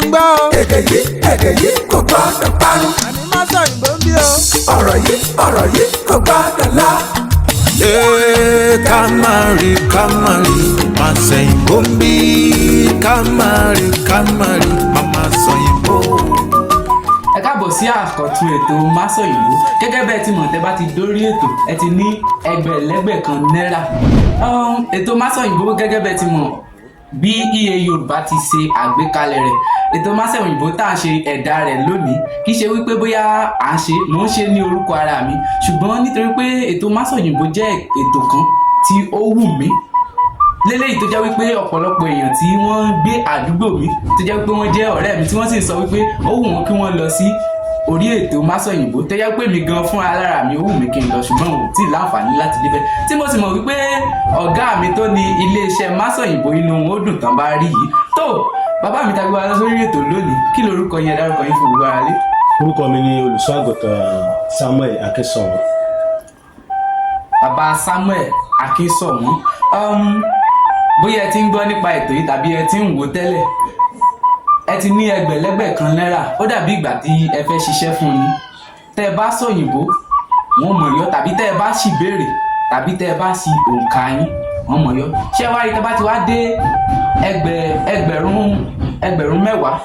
Gbọ́ o. Èdè yìí, èdè yìí kò gbọ́dọ̀ parun. Àní má sọ òyìnbó ń bí o. Ọ̀rọ̀ yìí, ọ̀rọ̀ yìí kò gbọ́dọ̀ lọ. Ẹ ká má rí, ká má rí, má sẹ̀yìnbó ń bí, ká má rí, ká má rí, má má sọ̀yìnbó. Ẹ káàbọ̀ sí àkọ́tún ètò Másọ̀yìnbó. Gẹ́gẹ́ bẹ́ẹ̀ tí mọ̀, tẹ́ bá ti dórí ètò, ẹ ti ní ẹgbẹ̀lẹ́gbẹ̀ kan náírà. Ètò Másọ̀yìnbó, gẹ́gẹ́ bẹ́ẹ̀ tí mọ̀ bí iye Yorùbá ti ṣe àgbékalẹ̀ rẹ̀, ètò Másọ̀yìnbó tá à ń ṣe ẹ̀dá rẹ̀ lónìí, kì í ṣe wípé bóyá à ń ṣe, mò ń ṣe ní orúkọ ara mi, ṣùgbọ́n nítorí pé ètò Másọ̀yìnbó jẹ́ ètò kan tí ó wù mí léléyìí, tó jẹ́ wípé ọ̀pọ̀lọpọ̀ èèyàn tí wọ́n ń gbé àdúgbò mi, tó jẹ́ wípé wọ́n jẹ́ ọ̀rẹ́ mi, tí wọ́n sì ń sọ wípé ó wù wọ́n kí wọ́n lọ sí orí ètò Másọ̀yìnbó, tó jẹ́ pé mi gan fúnra lára mi, ó wù mí kí n lọ, ṣùgbọ́n ò tí ì láǹfààní láti débẹ̀, tí mo sì mọ̀ wípé ọ̀gá mi tó ní iléeṣẹ́ Másọ̀yìnbó, inú wọn ó dùn tán bá rí yìí. Tó bàbá mi tàbí wa lọ sórí ètò lónìí, kí lorúkọ yẹn? Dárúkọ yín fún gbogbo ara lé. Orúkọ mi ni Olùṣọ́ Àgùntàn Samuel Akínsànwó. Bàbá Samuel Akínsọ̀wọ́n, bóyá ẹ ti ń gbọ́ nípa ètò yìí tàbí ẹ ti ń wò tẹ́lẹ̀, ẹ ti ní ẹgbẹ̀lẹ́gbẹ̀ kan náírà. Ó dàbí ìgbà tí ẹ fẹ́ ṣiṣẹ́ fún ni. Tẹ́ ẹ bá sọ̀yìnbó, wọ́n mọ̀ yọ, tàbí tẹ́ ẹ bá sì béèrè, tàbí tẹ́ ẹ bá sì òǹkà yín, wọ́n mọ̀ yọ. Ṣé wá rí, tẹ́ bá ti wá dé ẹgbẹ̀rún 10,000,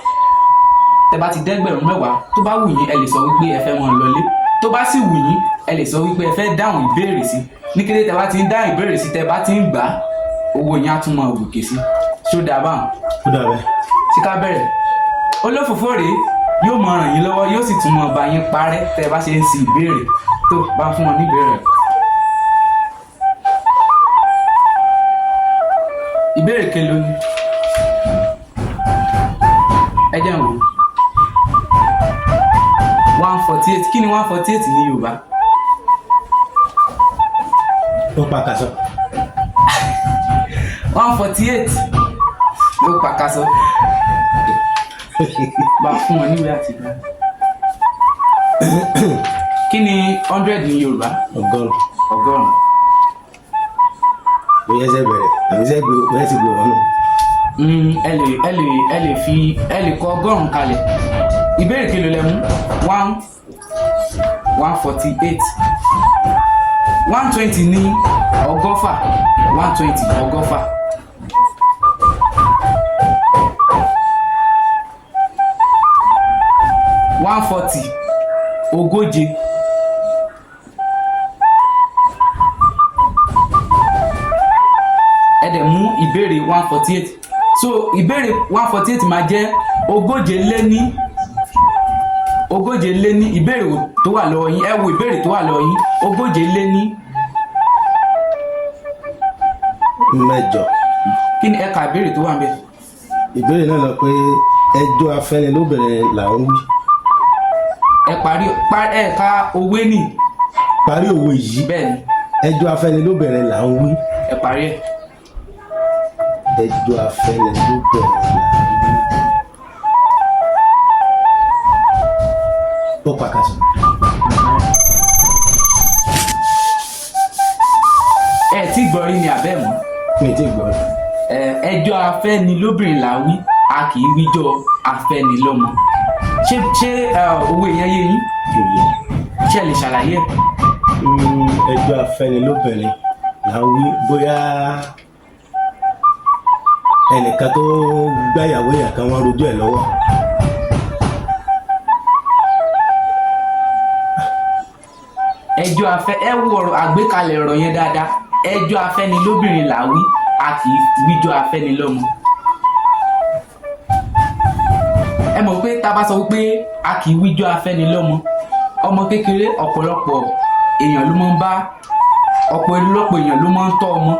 tẹ́ bá ti dé 10,000, tó bá wù yín, ẹ lè sọ wípé ẹ fẹ́ mọ́ lọlé. Tó bá sì wù yín, ẹ lè sọ wípé ẹ fẹ́ dáhùn ìbéèrè sí. Ní kété tẹ́ bá ti ń dáhùn ìbéèrè sí, tẹ́ bá ti ń gbà á, owó yín á tún máa gòkè sí. Ṣó dáa báwọn? Ó dà bẹ́ẹ̀. Ṣé ká bẹ̀rẹ̀? Olófòfó rèé, yóò máa ràn yín lọ́wọ́, yóò sì tún máa bá yín parẹ́ tẹ́ ẹ bá ṣe ń sin ìbéèrè tó bá fún wọn ní ìbéèrè. Ìbéèrè kelo ni? Ẹ jẹ́ n wò. 148. Kí ni 148 ní Yorùbá? Ó pa kàṣọ. 148 ló pàkàṣọ. Bá fún wọn níwèé àti ìgbà. Kí ni 100 ní Yorùbá? 100. 100. Bóyá ẹsẹ̀ bẹ̀rẹ̀ àbí ẹsẹ̀ gbé, bóyá ti gbé wọn nù. Ẹ lè fi, ẹ lè kọ 100 kalẹ̀. Ìbéèrè kí ló lẹ mú? 148. 120 ní 120. 120, 120. 140, 40. Ẹ dẹ̀ mú ìbéèrè 148. So ìbéèrè 148 máa jẹ́ ogóje lé ní, ogóje lé ní. Ìbéèrè tó wà lọ́wọ́ yín, ẹ wo ìbéèrè tó wà lọ́wọ́ yín, ogóje lé ní 8. Kí ni ẹ̀ka ìbéèrè tó wà ń bẹ̀? Ìbéèrè náà lọ pé ẹjọ́ afẹ́ni lóbìnrin là ń wí. Ẹ parí ẹ̀ka òwe nì. Parí òwe yìí. Bẹ́ẹ̀ ni. Ẹjọ́ afẹ́ni lóbìnrin là ń wí. Ẹ parí ẹ̀. Ẹjọ́ afẹ́ni lóbìnrin là ń wí. Ó pa kàṣọ. Ẹ tí gbọ́ rí ni àbẹ́ mọ́? Mi ì tí ì gbọ́. Ẹ ẹjọ́ afẹ́ni lóbìnrin là ń wí, a kì í wíjọ́ afẹ́ni lọ́mọ. Ṣé òwe yẹn yé yín? Kò yé. Ṣé ẹ lè ṣàlàyé ẹ̀? Ẹjọ́ afẹ́ni lóbìnrin là ń wí, bóyá ẹnìkan tó gbáyàwó èèyàn kan, wọ́n rojọ́ ẹ̀ lọ́wọ́. Ẹjọ́ afẹ́, ẹ wo ọ̀rọ̀ àgbékalẹ̀ ọ̀rọ̀ yẹn dáadáa. Ẹjọ́ afẹ́ni lóbìnrin là wí, a kì í wíjọ́ afẹ́ni lọ́mọ. Ẹ mọ̀ pé tá a bá sọ wípé a kì í wíjọ́ afẹ́ni lọ́mọ, ọmọ kékeré, ọ̀pọ̀lọpọ̀ èèyàn ló máa ń bá, ọ̀pọ̀lọpọ̀ èèyàn ló máa ń tọ́ ọmọ,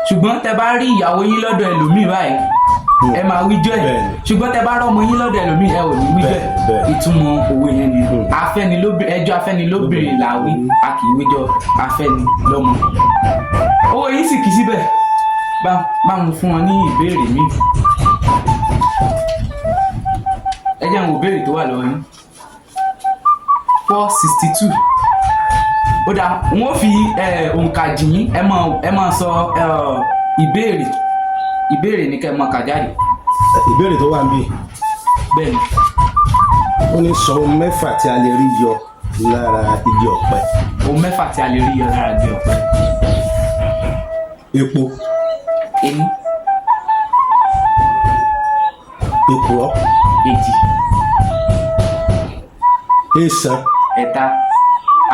ṣùgbọ́n tẹ bá rí ìyàwó yín lọ́dọ̀ ẹlòmíì báyìí, ẹ máa wíjọ́ ẹ̀. Ṣùgbọ́n tẹ bá rọ́mọ yín lọ́dọ̀ ẹlòmíì, ẹ ò ní wíjọ́ ẹ̀. Bẹ́ẹ̀ni. Ìtumọ̀ òwe yẹn ni ẹjọ́ afẹ́nilóbìnrin là wí, a kì í wíjọ́ afẹ́ni lọ́mọ. Owó yín sì kì í síbẹ̀. Bá mo fún wọn ní ìbéèrè mi. Ẹ jẹ́ àwọn ìbéèrè tó wà lọ́wọ́ yín. 462. Ó dáa, wọ́n fi òǹkà jì yín, ẹ máa sọ ìbéèrè. Ìbéèrè ní kẹ́ ẹ máa kà jáde. Ìbéèrè tó wà ń bì Bẹ́ẹ̀ ni. Ó ní sọ ohun mẹ́fà tí a lè rí yọ lára igi ọ̀pẹ. Ohun mẹ́fà tí a lè rí yọ lára igi ọ̀pẹ. Epo. Ení. Èkùrọ́. Èjì. Èèsàn. Ẹ̀ta.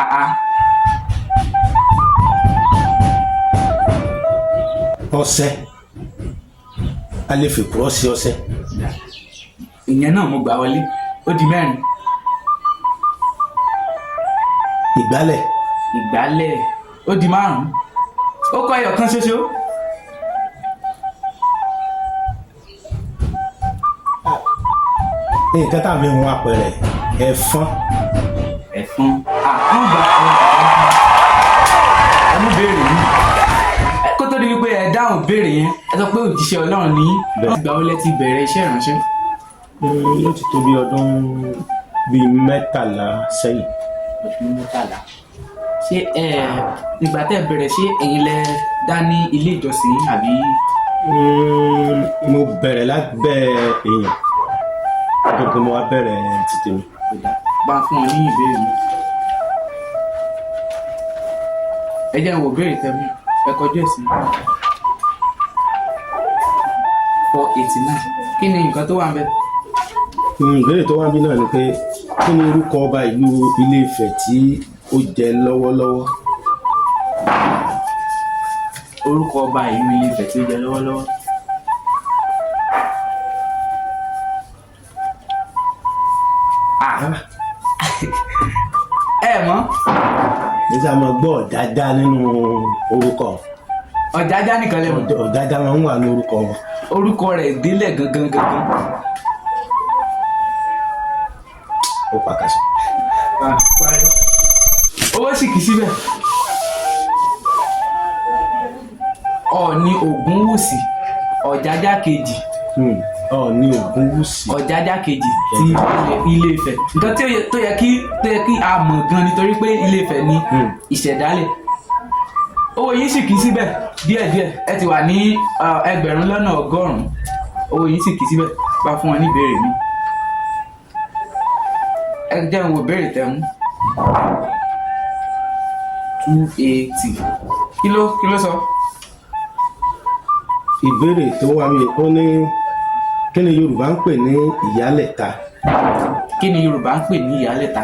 Àá. Ọṣẹ. A lè fi èkùrọ́ sí ọṣẹ. Ìyẹn náà mo gbà wọlé, ó di mẹ́rin. Ìgbálẹ̀. Ìgbálẹ̀, ó di márùn-ún. Ó kọ ẹyọ kan ṣoṣo. Nǹkan tá a fi hun apẹ̀rẹ̀, ẹ̀fọn. Ẹ̀fọn àkàngbà. Ẹ mú béèrè yìí. Kó tó di wípé ẹ dáhùn béèrè yẹn, ẹ sọ pé òjíṣẹ́ Ọlọ́run ní. Bẹ́ẹ̀. Ìgbà wo lẹ ti bẹ̀rẹ̀ iṣẹ́ ìránṣẹ́? Ó ti tó bí ọdún bíi 13 sẹ́yìn. Ọdún 13. Ṣé ẹ ìgbà tẹ́ ẹ bẹ̀rẹ̀, ṣé ẹ̀yin lẹ dá ní ilé ìjọsìn yín àbí? Mo bẹ̀rẹ̀ lábẹ́ èèyàn gbogbo, mo wá bẹ̀rẹ̀ ti tèmi. Bá fún wọn ní ìbéèrè mi. Ẹ jẹ́ n wo béèrè tẹ́mi, ẹ kọjú ẹ̀ sí 489. Kí ni nǹkan tó wà ń bẹ̀? Ìbéèrè tó wá bí náà ni pé kí ni orúkọ ọba ìlú Ilé-Ifẹ̀ tí ó jẹ lọ́wọ́lọ́wọ́? Orúkọ ọba ìlú Ilé-Ifẹ̀ tí ó jẹ lọ́wọ́lọ́wọ́. Ah. Ẹ mọ̀. Nígbà máa gbọ́ Ọ̀jájá nínú orúkọ. Ọ̀jájá nìkan lẹ mọ̀. Ọ̀jájá máa ń wà ní orúkọ wọn. Orúkọ rẹ̀ délẹ̀ gangan gangan. Ó pàkàṣọ. Owó sì kì í síbẹ̀. Ọ̀ọ̀ni Ògúnwùsì, Ọ̀jájá kejì. Ọ̀ọ̀ni Ògúnwùsì. Ọ̀jájá kejì ti Ilé-Ifẹ̀. Nǹkan tí ó yẹ- tó yẹ kí tó yẹ kí a mọ̀ gan nítorí pé Ilé-Ifẹ̀ ni ìṣẹ̀dálẹ̀. Owó yìí sì kì í síbẹ̀ díẹ̀díẹ̀. Ẹ ti wà ní 1,100,000. Owó yìí sì kì í síbẹ̀. Bá fún wọn ní ìbéèrè mi. Ẹ jẹ́ n wo ìbéèrè tẹ̀ mú. 280. Kí ló sọ? Ìbéèrè tó wà mí, ó ní kí ni Yorùbá ń pè ní ìyálẹ̀ta? Kí ni Yorùbá ń pè ní ìyálẹ̀ta?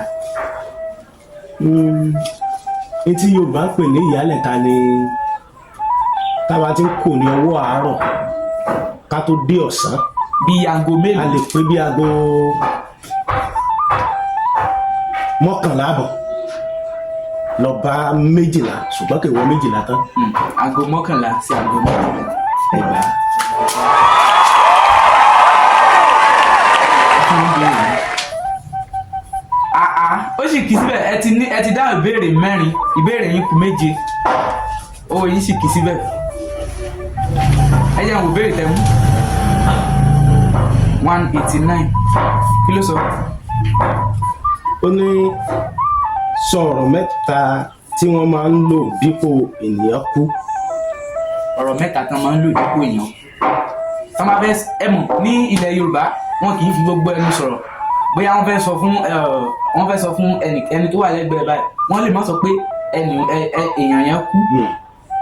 Ní tí Yorùbá ń pè ní ìyálẹ̀ta ni táwa ti ń kò ní ọwọ́ àárọ̀ ká tó dé ọ̀sán. Bí aago A mélòó? lè pé bí aago 10:30 lọ bá 12, ṣùgbọ́n kì í wọ 12 tán. Aago 11 sí aago 12. Ẹgbàá. Àá, ó sì kì í síbẹ̀. Ẹ ti ní, ẹ ti dáhùn ìbéèrè mẹ́rin, ìbéèrè yín kù méje. Owó yín sì kì í síbẹ̀. Ẹ jẹ́ n wo ìbéèrè tẹ́ mú. 189. Kí ló sọ? Ó ní sọ ọ̀rọ̀ mẹ́ta tí wọ́n máa ń lò dípò ènìyàn kú. Ọ̀rọ̀ mẹ́ta tán máa ń lò dípò èèyàn tán máa fẹ́. Ẹ mọ̀, ní ilẹ̀ Yorùbá, wọn kì í fi gbogbo ẹnu sọ̀rọ̀. Bóyá wọ́n fẹ́ sọ fún ẹni tó wà lẹ́gbẹ̀ẹ́ báyìí, wọ́n lè má sọ pé ẹni ẹ ẹ èèyàn yẹn kú,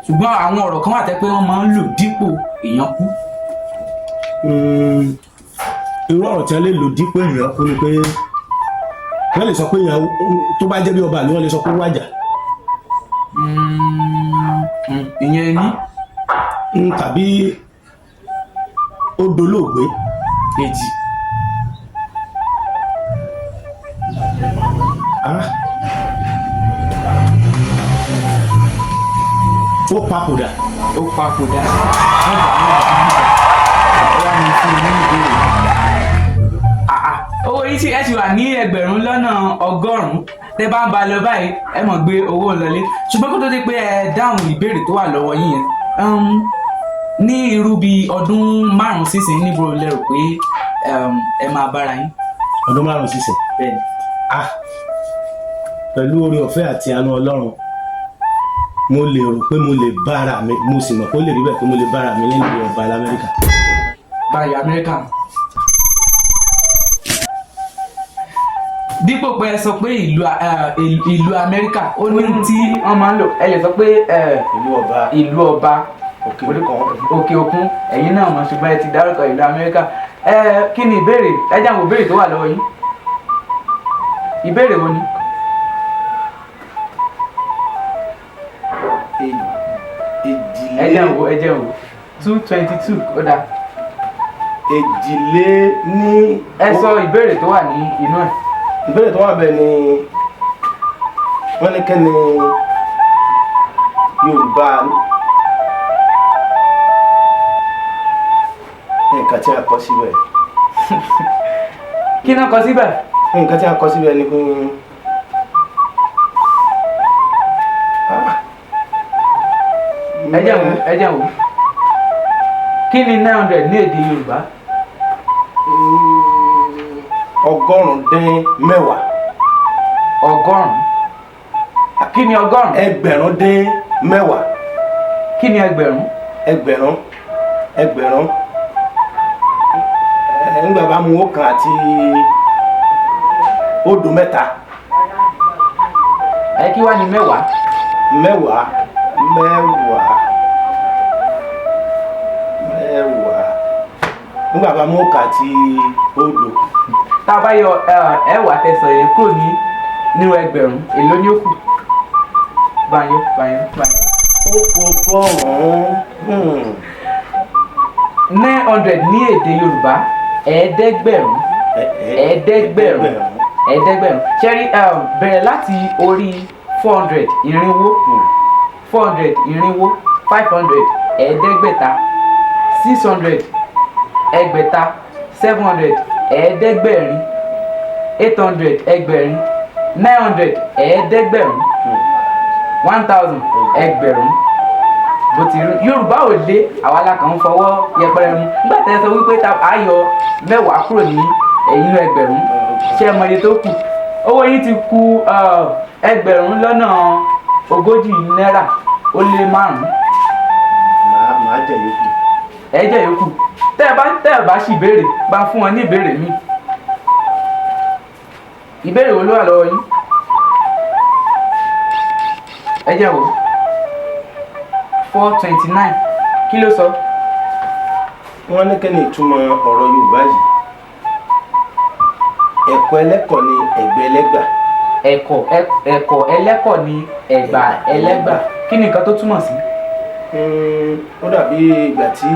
ṣùgbọ́n àwọn ọ̀rọ̀ kan wà tẹ́ pé wọ́n máa ń lò dípò èèyàn kú. Irú ọ̀rọ̀ tí wọ́n lè lò dípò èèyàn kú ni pé wọ́n lè sọ pé èèyàn tó bá jẹ́ bí ọba ìlú, wọ́n lè sọ pé wájà. Ìyẹn ní. Tàbí ó dolóògbé. Èjì. Ah. Ó papòdà. Ó papòdà. Wọ́n gbà, wọ́n gbà, wọ́n gbà. Ó wá ní fún un ní ìbéèrè. Ah, ah. Owó yìí sì, ẹ sì wà ní 1,100,000. Tẹ bá ń ba lọ báyìí, ẹ mọ̀ gbé owó lọlé. Ṣùgbọ́n kó tó di pé ẹ dáhùn ìbéèrè tó wà lọ́wọ́ yín yẹn, ní irú bíi ọdún 5 sísìn, níbo lẹ rò pé ẹ máa bára yín? Ọdún 5 sísìn? Bẹ́ẹ̀ni. Ah, pẹ̀lú oore ọ̀fẹ́ àti àánú Ọlọ́run, mo lè rò pé mo lè bára mi, mo sì mọ̀ pé ó lè rí bẹ́ẹ̀, pé mo lè bára mi nílùú ọba l'Amẹ́ríkà. Báyìí Amẹ́ríkà. Dípò pé ẹ sọ pé ìlú Amẹ́ríkà, ó ní tí wọ́n máa ń lò, ẹ lè sọ pé Ìlú ọba. Ìlú ọba. Òkè òkun. Òkè òkun, ẹ̀yin náà mọ̀, ṣùgbọ́n ẹ ti dárúkọ ìlú Amẹ́ríkà. Kí ni ìbéèrè? Ẹ jẹ́ àwọn ìbéèrè tó wà lọ́wọ́ yín. Ìbéèrè wo ni? Èjìlé. Ẹ jẹ́ n wò, ẹ jẹ́ n wò. 222, ó dáa. Èjìlé ní. Ẹ sọ ìbéèrè tó wà ní inú ẹ̀. Ìbéèrè tó wà bẹ́ẹ̀ ni wọ́n ní kí ni Yorùbá nǹkan tí a kọ síbẹ̀. Kí náà kọ síbẹ̀? Nǹkan tí a kọ síbẹ̀ ni pé Ẹ jẹ́ n wò, ẹ jẹ́ n wò. Kí ni 900 ní èdè Yorùbá? 90. 100. Kí ni 100? 10,000. Kí ni 1000? Ẹgbẹ̀rún ńgbà bá mú ọ̀kan àti òdo 3. Ẹ kí wá ní 10? Mẹ́wàá, mẹ́wàá, mẹ́wàá, nígbà bá mú ọ̀kan àti òdo. Tá a bá yọ ẹwà tẹsán yẹn kúrò ní nínú 1000, èló ni ó kù? Báyọ̀, báyọ̀, báyọ̀. Ó kù 100. 900 ní èdè Yorùbá, 500. 500, 500. Ṣẹ́rí, bẹ̀rẹ̀ láti orí 400, 400, 400, 400, 500, 600, 600, 700, 800, 800, 900, 500, 1000, 1000. Bó ti rí, Yorùbá ò lé, àwa la kàn ń fọwọ́ yẹpẹrẹ mu. Nígbà tẹ́ ẹ sọ wípé ta á yọ 10 kúrò ní ẹ̀yìn 1000, ṣé ẹ mọ iye tó kù? Owó yín ti kù 40,045 náírà. Màá jẹ yòókù. Ẹ jẹ́ yòókù. Tẹ́ ẹ bá sì béèrè, bá fún wọn ní ìbéèrè mi. Ìbéèrè wo ló wà lọ́wọ́ yín? Ẹ jẹ́ wò. 429, kí ló sọ? Wọ́n ní kí ni ìtumọ̀ ọ̀rọ̀ Yorùbá yìí: ẹ̀kọ́ ẹlẹ́kọ̀ ni ẹ̀gbẹ́ ẹlẹ́gbà. Ẹ̀kọ́ ẹlẹ́kọ̀ ni ẹ̀gbà ẹlẹ́gbà. Kí ni nǹkan tó túmọ̀ sí? Ó dàbí ìgbà tí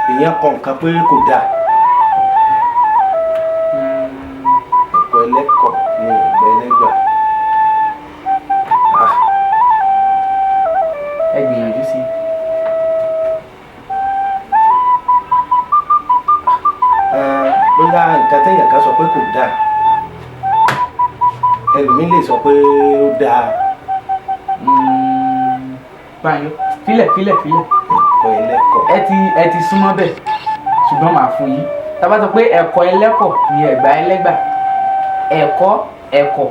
èèyàn kọ nǹkan pé kò dáa. Ẹ̀kọ́ ẹlẹ́kọ̀ ni ẹ̀gbẹ́ ẹlẹ́gbà. Ẹ gbìyànjú sí i. Bóyá nǹkan téèyàn kan sọ pé kò dáa, ẹlòmíín lè sọ pé ó dáa. Báyọ̀, filẹ̀, filẹ̀, filẹ̀. Ẹ̀kọ́ ẹlẹ́kọ̀. Ẹ ti súnmọ́ bẹ́ẹ̀, ṣùgbọ́n màá fún yín. Tá bá sọ pé ẹ̀kọ́ ẹlẹ́kọ̀ ni ẹ̀gbà ẹlẹ́gbà, ẹ̀kọ́, ẹ̀kọ́,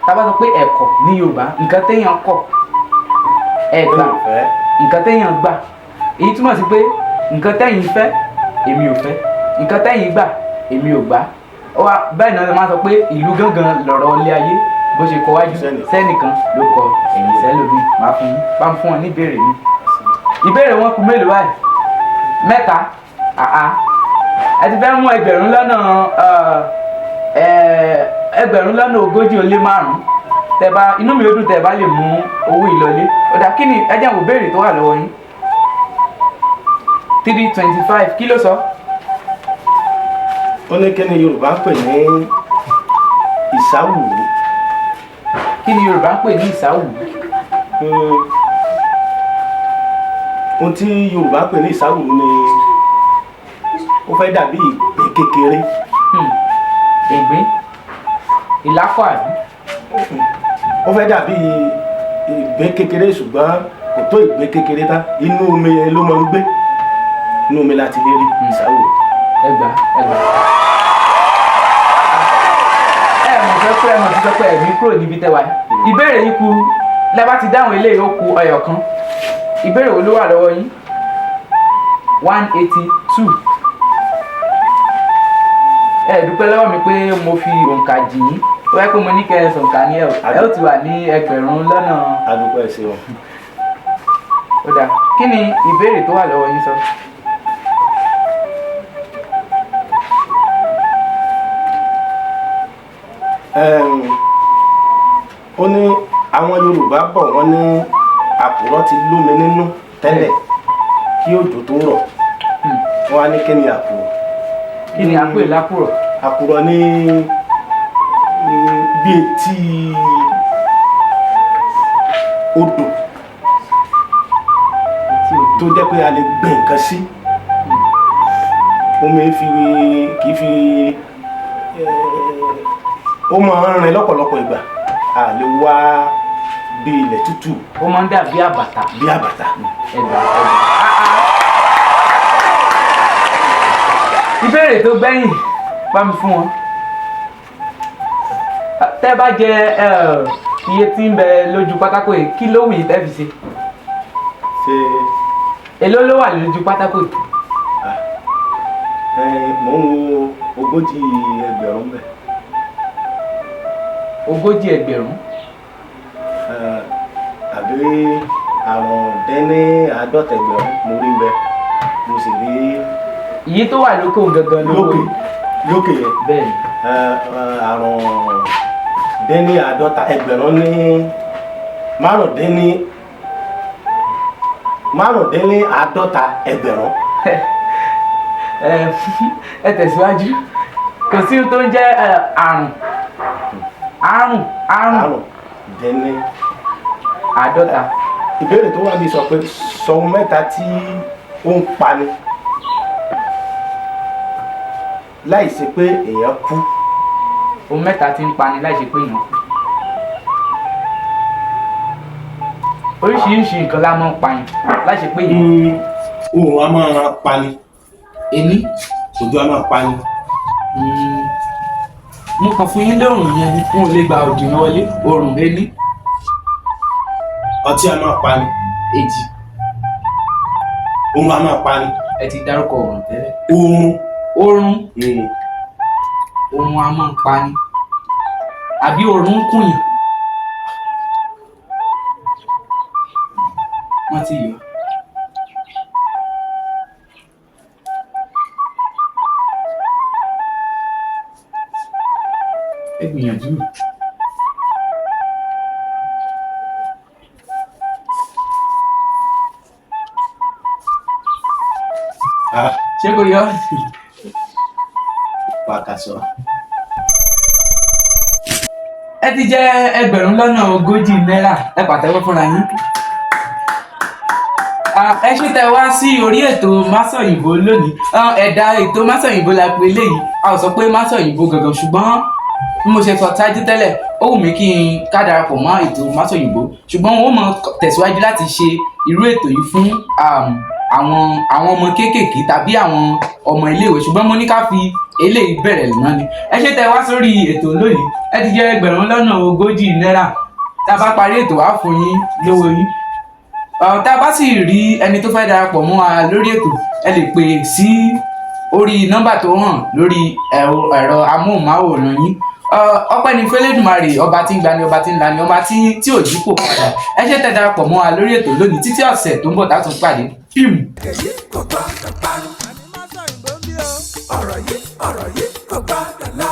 tá bá sọ pé ẹ̀kọ́ ní Yorùbá, nǹkan téèyàn kọ̀, ẹ̀gbà, Olùfẹ́. nǹkan téèyàn gbà. Èyí túmọ̀ sí pé nǹkan tẹ́yìn fẹ́, èmi ò fẹ́. Nǹkan tẹ́yìn gbà, èmi ò gbà. Ó wá bẹ́ẹ̀ náà máa sọ pé ìlú gángan lọ̀rọ̀ ilé ayé, bó ṣe kọ wájú Sẹ́nìkan. sẹ́nìkan ló kọ ẹ̀yìn sẹ́lòmíì. Máa fún yín, bá ń fún ọ ní ìbéèrè mi. Ìbéèrè wọn kù mélòó báyìí? Mẹ́ta. Àá, ẹ ti fẹ́ mú 40,045 náírà. Tẹ́ bá, inú mi ó dùn tẹ́ bá lè mú owó ìlọlé. Ó dà, kí ni? Ẹ jẹ́ àwọn ìbéèrè tó wà lọ́wọ́ yín. 325, kí ló sọ? Ó ní kí ni Yorùbá ń pè ní ìsáwùrú? Kí ni Yorùbá ń pè ní ìsáwùrú? Ohun tí Yorùbá ń pè ní ìsáwùrú ni ó fẹ́ dàbí ìgbín kékeré. Ìgbín ìlákọ̀ àbí? Ó fẹ́ dàbí ìgbín kékeré, ṣùgbọ́n kò tó ìgbín kékeré tán. Inú omi ló máa ń gbé, inú omi láti lè rí ìsáwùrú. Ẹ gbà, ẹ gbà. Ẹ mọ̀ fẹ́ pé ẹ mọ̀ ti sọ pé ẹ̀mí kúrò níbi tẹ́wàá. Ìbéèrè yìí kù. Lẹ́bàá ti dáhùn eléyìí, ó kù ọyọ̀ kan. Ìbéèrè wo ló wà lọ́wọ́ yín? 182. Ẹ dúpẹ́ lọ́wọ́ mi pé mo fi òǹkà jì yín. Ó wáyé pé mo ní kẹ́ ẹ sọ̀ǹkà ní ẹ ó ti wà ní ẹgbẹ̀rún lọ́nà. Adúpẹ́, ṣeun. Ó dáa, kí ni ìbéèrè tó wà lọ́wọ́ yín sọ? Ó ní àwọn Yorùbá bọ̀, wọ́n ní àkùrọ̀ ti lómi nínú tẹ́lẹ̀ kí òjò tó rọ̀. Wọ́n á ní kí ni àkùrọ̀? Kí ni à ń pè lákùrọ̀? Àkùrọ̀ ní bí etí odò Etí odò. tó jẹ́ pé a lè gbìn nǹkan sí. Omi fi kì í fi ó máa ń rin lọ́pọ̀lọpọ̀ ìgbà, a lè wá bí ilẹ̀ tútù. Ó máa ń dàbí àbàtà. Bí àbàtà. Ẹgbà ẹgbà. Ìbéèrè tó gbẹ̀yìn, bá mi fún wọn. Tẹ́ bá jẹ iye tí ń bẹ lójú pátákó yìí, kí ló wù yín tẹ́ fi ṣe? Ṣe? Èló ló wà lójú pátákó yìí? Mò ń wo 40,000 bẹ́ẹ̀. 40,000. Àbí 65,000 mo rí bẹ́ẹ̀, mo sì rí. Èyí tó wà lókè òun gangan lówó. Lókè lókè yẹn? Bẹ́ẹ̀ ni. 65,000 ní 165,000. Ẹ tẹ̀síwájú, kò sí ohun tó ń jẹ́ àrùn àrùn àrùn. Àrùn dín ní àádọ́ta. Ìbéèrè tó wà ní sọ pé sọ ohun mẹ́ta tí ó ń pani láì ṣe pé èèyàn kú. Ohun mẹ́ta tí ń pani láì ṣe pé èèyàn kú. Oríṣiríṣi nǹkan la máa ń pààyàn láì ṣe pé èèyàn. Oòrùn a máa pani. Ení. Òjò a máa pani. Mo kàn fún yín lóòrùn yẹn ni, n ò lè gba òdì wọlé. Oòrùn, ení. Ọtí a máa pani. Èjì. Oòrùn a máa pani. Ẹ ti dárúkọ oòrùn tẹ́lẹ̀. Oorun. Oorun. Oorun a máa ń pani àbí oorun ń kùnyàn? Wọ́n ti yọ. Ẹ gbìyànjú. Ah, Ṣé kò yọ? Pàkàṣọ. Ẹ ti jẹ 40,000 náírà. Ẹ pàtẹ́wọ́ fúnra yín. Ah, ẹ ṣé tẹ́ wá sí orí ètò Másọ̀yìnbó lónìí. Ah, ẹ̀dà ètò Másọ̀yìnbó la pè léyìí. A ò sọ pé Másọ̀yìnbó gangan, ṣùgbọ́n bí mo ṣe sọ ṣáájú tẹ́lẹ̀, ó wù mí kí n ká darapọ̀ mọ́ ètò Másọ̀yìnbó, ṣùgbọ́n ó mọ tẹ̀síwájú láti ṣe irú ètò yìí fún àwọn ọmọ kéékèèké tàbí àwọn ọmọ iléèwé, ṣùgbọ́n mo ní ká fi eléyìí bẹ̀rẹ̀ náà ni. Ẹ ṣé tẹ́ wá sórí ètò lónìí. Ẹ ti jẹ 40,000 náírà. Tá a bá parí ètò, wá fún yín lówó yín. Tá a bá sì rí ẹni tó fẹ́ darapọ̀ mọ́ wa lórí ètò, ẹ lè pè sí orí nọ́mbà tó hàn lórí ẹ̀rọ amóhùnmáwòrán yín. Ọpẹ́ ni f'Ẹlẹ́dùmarè, ọba tí ń gbani, ọba tí ń lani, ọba tí ò yípo padà. Ẹ ṣé tẹ́ darapọ̀ mọ́ wa lórí ètò lónìí. Títí ọ̀sẹ̀ tó ń bọ̀ tá a tún pàdé. Pim. Èdè yìí kò gbọ́dọ̀ parun. Ọ̀rọ̀ yìí, ọ̀rọ̀ yìí kò gbọ́dọ̀ lọ.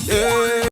Ee.